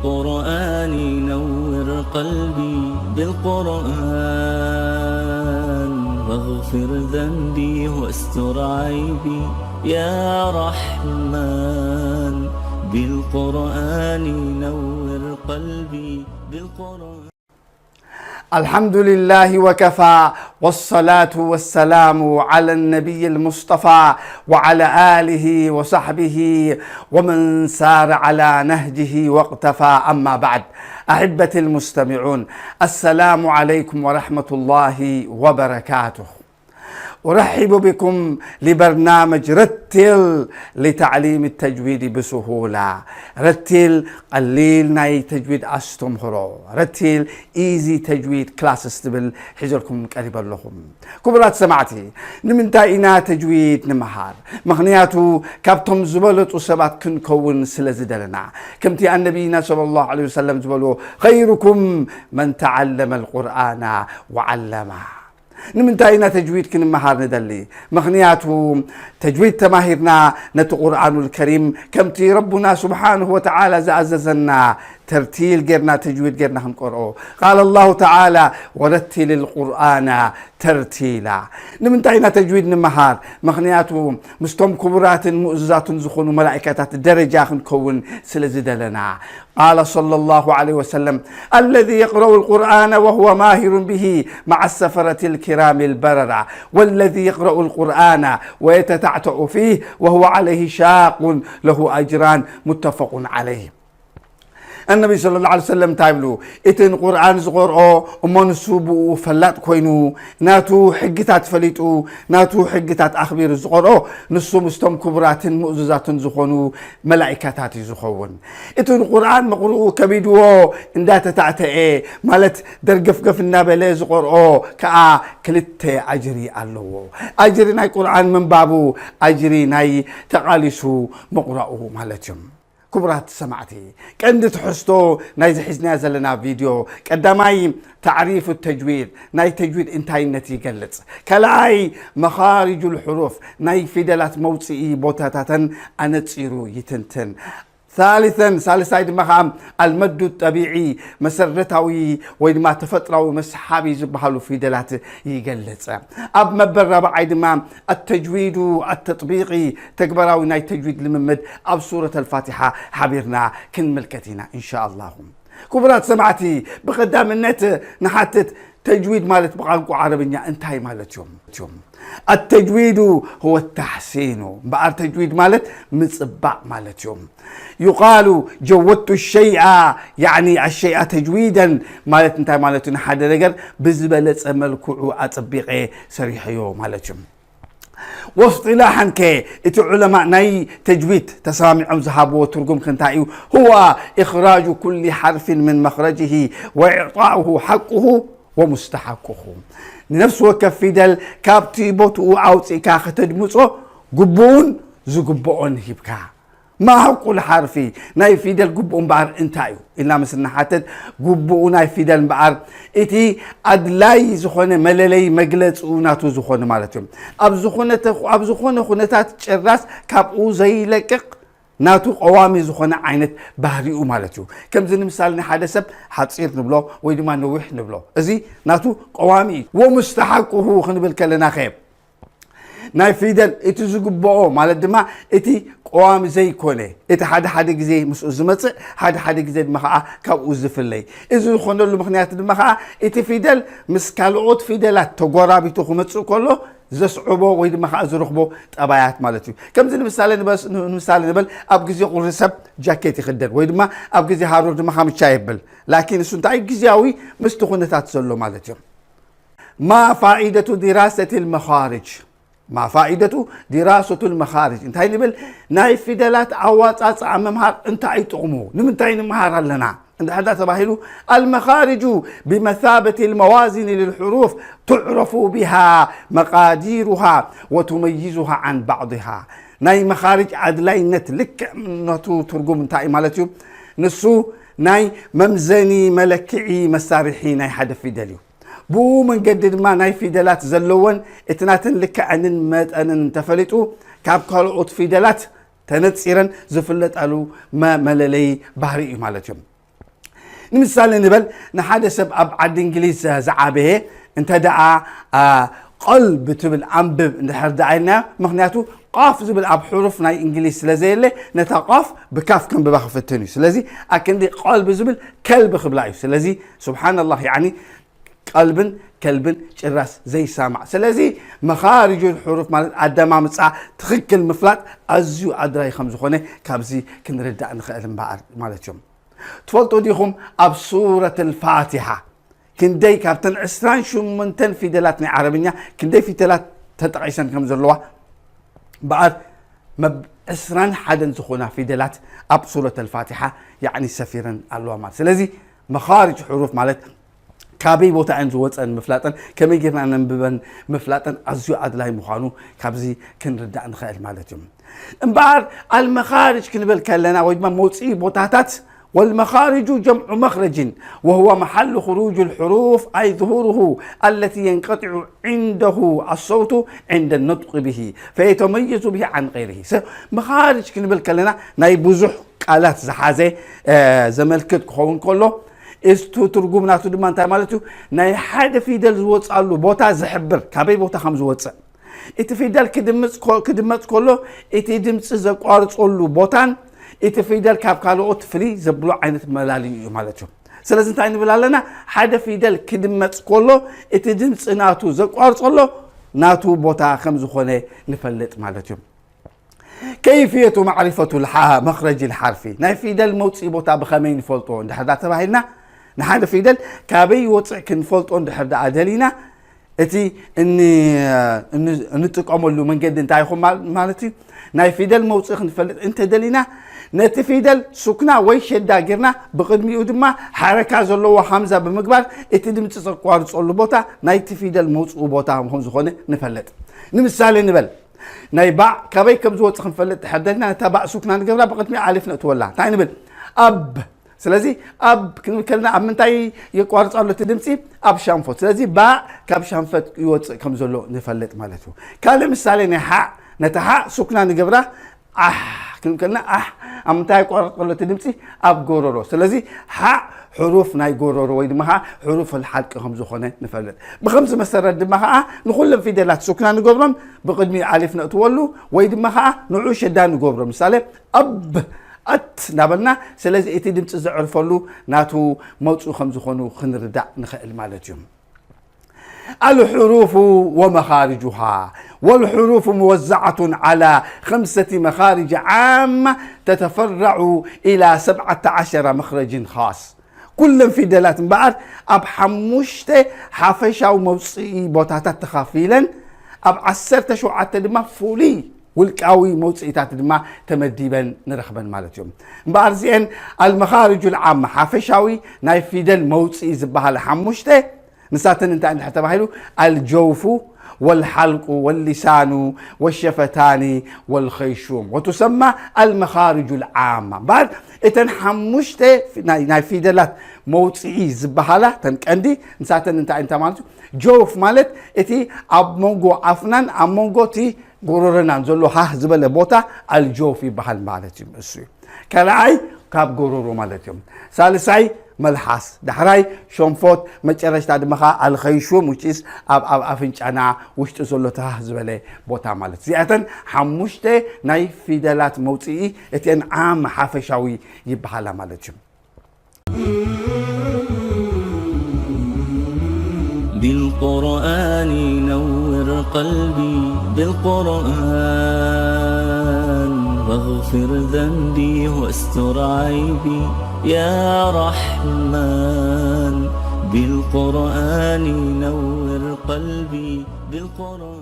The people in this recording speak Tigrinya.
قرآني نور قلبي بالقرآن، واغفر ذنبي واستر عيبي يا رحمن، بالقرآن نور قلبي بالقرآن. الحمد لله وكفى، والصلاة والسلام على النبي المصطفى وعلى آله وصحبه ومن سار على نهجه واقتفى. أما بعد، أحبتي المستمعون، السلام عليكم ورحمة الله وبركاته. أرحب بكم لبرنامج رتل لتعليم التجويد بسهولة. رتل ቀሊል ናይ ተጅዊድ ኣስተምህሮ፣ ረቲል ኢዚ ተጅዊድ ክላስስ ትብል ሒዘልኩም ቀሪበ ኣለኹም። ክቡራት ሰማዕቲ፣ ንምንታይ ኢና ተጅዊድ ንምሃር? ምኽንያቱ ካብቶም ዝበለጹ ሰባት ክንከውን ስለ ዝደለና። ከምቲ ኣነቢይና ሰለላሁ ዐለይሂ ወሰለም ዝበልዎ፣ خيركم من تعلم القرآن وعلمه። ንምንታይ ኢና ተጅዊድ ክንመሃር ንደሊ? ምኽንያቱ ተጅዊድ ተማሂርና ነቲ ቁርኣኑል ከሪም ከምቲ ረቡና ስብሓንሁ ወተዓላ ዝኣዘዘና ተርቲል ጌርና ተጅዊድ ጌርና ክንቀርኦ። قال الله تعالى ورتل القرآن ترتيلا። ንምንታይ ኢና ተጅዊድ ንምሃር? ምኽንያቱ ምስቶም ክቡራትን ምእዙዛትን ዝኾኑ መላኢካታት ደረጃ ክንከውን ስለ ዝደለና። قال صلى الله عليه وسلم الذي يقرأ القرآن وهو ماهر به مع السفرة الكرام البررة، والذي يقرأ القرآن ويتتعتع فيه وهو عليه شاق له أجران، متفق عليه. ኣነቢ ሰለላሁ ዐለይሂ ወሰለም እንታይ ይብሉ? እቲ ንቁርኣን ዝቐርኦ እሞ ንሱ ብኡ ፈላጥ ኮይኑ፣ ናቱ ሕግታት ፈሊጡ፣ ናቱ ሕግታት ኣኽቢሩ ዝቐርኦ፣ ንሱ ምስቶም ክቡራትን ምእዙዛትን ዝኾኑ መላኢካታት እዩ ዝኸውን። እቲ ንቁርኣን መቕርኡ ከቢድዎ እንዳተታዕተኤ፣ ማለት ደርገፍገፍ እናበለ ዝቐርኦ ከኣ ክልተ ኣጅሪ ኣለዎ። ኣጅሪ ናይ ቁርኣን ምንባቡ፣ ኣጅሪ ናይ ተቓሊሱ ምቕራኡ ማለት እዩ። ክቡራት ሰማዕቲ፣ ቀንዲ ትሕዝቶ ናይዚ ሒዝናዮ ዘለና ቪድዮ፣ ቀዳማይ ታዕሪፍ ተጅዊድ፣ ናይ ተጅዊድ እንታይነት ይገልጽ። ካልኣይ መኻሪጁል ሕሩፍ፣ ናይ ፊደላት መውፅኢ ቦታታተን ኣነጺሩ ይትንትን። ثالثا፣ ሳልሳይ ድማ ኸዓ ኣልመዱ ጠቢዒ፣ መሰረታዊ ወይ ድማ ተፈጥራዊ መስሓቢ ዝበሃሉ ፊደላት ይገልጽ። ኣብ መበል ራብዓይ ድማ ኣተጅዊዱ ኣተጥቢቒ፣ ተግባራዊ ናይ ተጅዊድ ልምምድ ኣብ ሱረት ኣልፋቲሓ ሓቢርና ክንምልከት ኢና እንሻኣላሁ። ክቡራት ሰማዕቲ፣ ብቐዳምነት ንሓትት፣ ተጅዊድ ማለት ብቋንቋ ዓረብኛ እንታይ ማለት እዮም? ኣተጅዊዱ ሁወ ታሕሲኑ፣ እምበኣር ተጅዊድ ማለት ምጽባቕ ማለት እዮም። يقال جودت الشيء يعني الشيء تجويدا ማለት እንታይ ማለት እዩ? ንሓደ ነገር ብዝበለጸ መልክዑ ኣጸቢቐ ሰሪሐዮ ማለት እዩ። ወስጢላሓን ከ እቲ ዑለማ ናይ ተጅዊድ ተሰማሚዖም ዝሃብዎ ትርጉም ከ እንታይ እዩ? هو إخراج كل حرف من مخرجه وإعطاؤه حقه ومستحقه። ንነፍሲ ወከፍ ፊደል ካብቲ ቦትኡ ኣውፂእካ ከተድምፆ ግቡኡን ዝግብኦን ሂብካ። ما حق الحرف ናይ ፊደል ግቡኡ እምበኣር እንታይ እዩ ኢልና ምስ ንሓተት፣ ግቡኡ ናይ ፊደል እምበኣር እቲ ኣድላይ ዝኾነ መለለይ መግለፂኡ ናቱ ዝኾነ ማለት እዩ። ኣብ ዝኾነ ተ- ኣብ ዝኾነ ኩነታት ጭራስ ካብኡ ዘይለቅቕ ናቱ ቀዋሚ ዝኾነ ዓይነት ባህሪኡ ማለት እዩ። ከምዚ ንምሳሌ ንሓደ ሰብ ሓፂር ንብሎ ወይ ድማ ነዊሕ ንብሎ፣ እዚ ናቱ ቀዋሚ እዩ። ወሙስተሓቅሁ ክንብል ከለና ኸ ናይ ፊደል እቲ ዝግብኦ ማለት ድማ እቲ ቀዋሚ ዘይኮነ፣ እቲ ሓደ ሓደ ግዜ ምስኡ ዝመፅእ፣ ሓደ ሓደ ግዜ ድማ ከዓ ካብኡ ዝፍለይ። እዚ ዝኾነሉ ምኽንያት ድማ ከዓ እቲ ፊደል ምስ ካልኦት ፊደላት ተጎራቢቱ ክመፅእ ከሎ ዘስዕቦ ወይ ድማ ከዓ ዝረኽቦ ጠባያት ማለት እዩ። ከምዚ ንምሳሌ ንበስ- ንምሳሌ ንበል፣ ኣብ ግዜ ቁሪ ሰብ ጃኬት ይኽደን ወይ ድማ ኣብ ግዜ ሃሩር ድማ ካምቻ የብል። ላኪን እሱ እንታይ ግዜያዊ ምስቲ ኩነታት ዘሎ ማለት እዩ። ما فائدة دراسة المخارج؟ ما فائدة دراسة المخارج؟ እንታይ ንብል? ናይ ፊደላት ኣዋፃፅኣ ምምሃር እንታይ ጥቕሙ? ንምንታይ ንምሃር ኣለና? እንድሕር ዳ ተባሂሉ፣ المخارج بمثابة الموازين للحروف تعرف بها مقاديرها وتميزها عن بعضها። ናይ መኻርጅ ኣድላይነት ልክዕ ነቱ ትርጉም እንታይ እዩ ማለት እዩ? ንሱ ናይ መምዘኒ መለክዒ መሳርሒ ናይ ሓደ ፊደል እዩ። ብኡ መንገዲ ድማ ናይ ፊደላት ዘለወን እቲ ናተን ልክዐንን መጠንን እንተፈሊጡ ካብ ካልኦት ፊደላት ተነፂረን ዝፍለጣሉ መ- መለለይ ባህሪ እዩ ማለት እዩ። ንምሳሌ ንበል፣ ንሓደ ሰብ ኣብ ዓዲ እንግሊዝ ዝዓበየ እንተ ደኣ፣ አ፣ ቀልብ ትብል ኣንብብ እንድሕር ደኣ ኢልና፣ ምኽንያቱ ቃፍ ዝብል ኣብ ሕሩፍ ናይ እንግሊዝ ስለ ዘየለ፣ ነታ ቃፍ ብካፍ ከንብባ ክፍትን እዩ። ስለዚ ኣክንዲ ቀልብ ዝብል ከልብ ክብላ እዩ። ስለዚ ሱብሓነላህ፣ ያዕኒ ቀልብን ከልብን ጭራስ ዘይሳማዕ። ስለዚ መኻርጁል ሕሩፍ ማለት ኣደማምጻ ትኽክል ምፍላጥ ኣዝዩ ኣድላይ ከም ዝኾነ ካብዚ ክንርዳእ ንኽእል እምበኣር ማለት እዮም። ትፈልጡ ዲኹም ኣብ ሱረት ኣልፋቲሓ ክንደይ ካብተን ዕስራን ሸሞንተን ፊደላት ናይ ዓረብኛ ክንደይ ፊደላት ተጠቒሰን ከም ዘለዋ? በኣር መብ ዕስራን ሓደን ዝኾና ፊደላት ኣብ ሱረት ኣልፋቲሓ ያዕኒ ሰፊረን ኣለዋ ማለት። ስለዚ መኻርጅ ሕሩፍ ማለት ካበይ ቦታ እየን ዝወፀን ምፍላጠን፣ ከመይ ጌርና ነንብበን ምፍላጠን ኣዝዩ ኣድላይ ምዃኑ ካብዚ ክንርዳእ ንኽእል ማለት እዩ። እምበኣር ኣልመኻርጅ ክንብል ከለና ወይ ድማ መውፅኢ ቦታታት፣ والمخارج جمع مخرج وهو محل خروج الحروف أي ظهوره التي ينقطع عنده الصوت عند النطق به فيتميز به عن غيره. መኻርጅ ክንብል ከለና ናይ ብዙሕ ቃላት ዝሓዘ ዘመልክት ክኸውን ከሎ፣ እስቱ ትርጉም ናቱ ድማ እንታይ ማለት እዩ? ናይ ሓደ ፊደል ዝወፅኣሉ ቦታ ዝሕብር፣ ካበይ ቦታ ከም ዝወፅእ። እቲ ፊደል ክድምፅ ኮ- ክድመፅ ከሎ እቲ ድምፂ ዘቋርፀሉ ቦታን እቲ ፊደል ካብ ካልኦት ፍልይ ዘብሎ ዓይነት መላለዩ እዩ ማለት እዩ። ስለዚ እንታይ ንብል ኣለና? ሓደ ፊደል ክድመፅ ከሎ እቲ ድምፂ ናቱ ዘቋርፀሎ ናቱ ቦታ ከም ዝኾነ ንፈልጥ ማለት እዩ። كيفية معرفة الح- مخرج الحرف، ናይ ፊደል መውፅኢ ቦታ ብኸመይ ንፈልጦ እንድሕር ዳ ተባሂልና፣ ንሓደ ፊደል ካበይ ይወፅእ ክንፈልጦ እንድሕር ደኣ ደሊና፣ እቲ እን- እን- እንጥቀመሉ መንገዲ እንታይ ይኹን ማል- ማለት እዩ? ናይ ፊደል መውፅኢ ክንፈልጥ እንተደሊና፣ ነቲ ፊደል ሱክና ወይ ሸዳ ጌርና፣ ብቕድሚኡ ድማ ሓረካ ዘለዎ ሃምዛ ብምግባር፣ እቲ ድምፂ ዘቋርፀሉ ቦታ ናይቲ ፊደል መውፅኡ ቦታ ከም ዝኾነ ንፈልጥ። ንምሳሌ ንበል፣ ናይ ባዕ ካበይ ከም ዝወፅእ ክንፈልጥ ድሕር ደሊና፣ ነታ ባዕ ሱክና ንገብራ፣ ብቕድሚኡ ኣሊፍ ነእትወላ። እንታይ ንብል? ኣብ። ስለዚ ኣብ ክንብል ከለና ኣብ ምንታይ የቋርፅ ኣሎ እቲ ድምፂ? ኣብ ሻንፎት። ስለዚ ባዕ ካብ ሻንፈት ይወፅእ ከም ዘሎ ንፈልጥ ማለት እዩ። ካልእ ምሳሌ ናይ ሓዕ፣ ነታ ሓዕ ሱክና ንገብራ፣ ኣሕ ክንብል ከለና ኣሕ ኣብ ምንታይ የቋርፅ ኣሎ እቲ ድምፂ? ኣብ ጎረሮ። ስለዚ ሓዕ ሕሩፍ ናይ ጎረሮ ወይ ድማ ከዓ ሕሩፍ ልሓልቂ ከም ዝኾነ ንፈልጥ። ብከምዚ መሰረት ድማ ከዓ ንኩለን ፊደላት ሱክና ንገብሮም፣ ብቕድሚ ኣሊፍ ነእትወሉ ወይ ድማ ከዓ ንዑ ሸዳ ንገብሮ። ምሳሌ ኣብ ኣት እናበልና፣ ስለዚ እቲ ድምፂ ዘዕርፈሉ ናቱ መውፅኡ ከም ዝኾኑ ክንርዳእ ንኽእል ማለት እዩ። الحروف ومخارجها، والحروف موزعة على خمسة مخارج عامة تتفرع إلى سبعة عشر مخرج خاص. ኩለን ፊደላት እምበኣር ኣብ ሓሙሽተ ሓፈሻዊ መውፅኢ ቦታታት ተኻፊለን፣ ኣብ ዓሰርተ ሸውዓተ ድማ ፍሉይ ውልቃዊ መውፅኢታት ድማ ተመዲበን ንረኽበን ማለት እዮም። እምበኣር እዚአን ኣልመኻርጁ ልዓማ፣ ሓፈሻዊ ናይ ፊደል መውፅኢ ዝበሃል ሓሙሽተ ንሳተን እንታይ እንድሕር ተባሂሉ፣ ኣልጀውፉ ወልሓልቁ ወሊሳኑ ወሸፈታኒ ወልኸይሹም ወቱሰማ ኣልመኻርጁ ልዓማ። እምበኣር እተን ሓሙሽተ ናይ ናይ ፊደላት መውፅኢ ዝበሃላ እተን ቀንዲ ንሳተን እንታይ እንታይ ማለት እዩ? ጀውፍ ማለት እቲ ኣብ መንጎ ኣፍናን ኣብ መንጎ እቲ ጎሮረናን ዘሎ ሃህ ዝበለ ቦታ ኣልጀውፍ ይበሃል ማለት እዩ። እሱ እዩ። ካልኣይ ካብ ጎሮሮ ማለት እዮም። ሳልሳይ መልሓስ፣ ዳሕራይ ሸንፎት፣ መጨረሽታ ድማ ከዓ ኣልኸይሹም፣ which is ኣብ ኣብ ኣፍንጫና ውሽጢ ዘሎ እቲ ሃህ ዝበለ ቦታ ማለት። እዚኣተን ሓሙሽተ ናይ ፊደላት መውፅኢ እተን ዓም ሓፈሻዊ ይበሃላ ማለት እዩ። بالقرآن نور قلبي، بالقرآن واغفر ذنبي واستر عيبي، يا رحمن. بالقرآن نور قلبي، بالقرآن.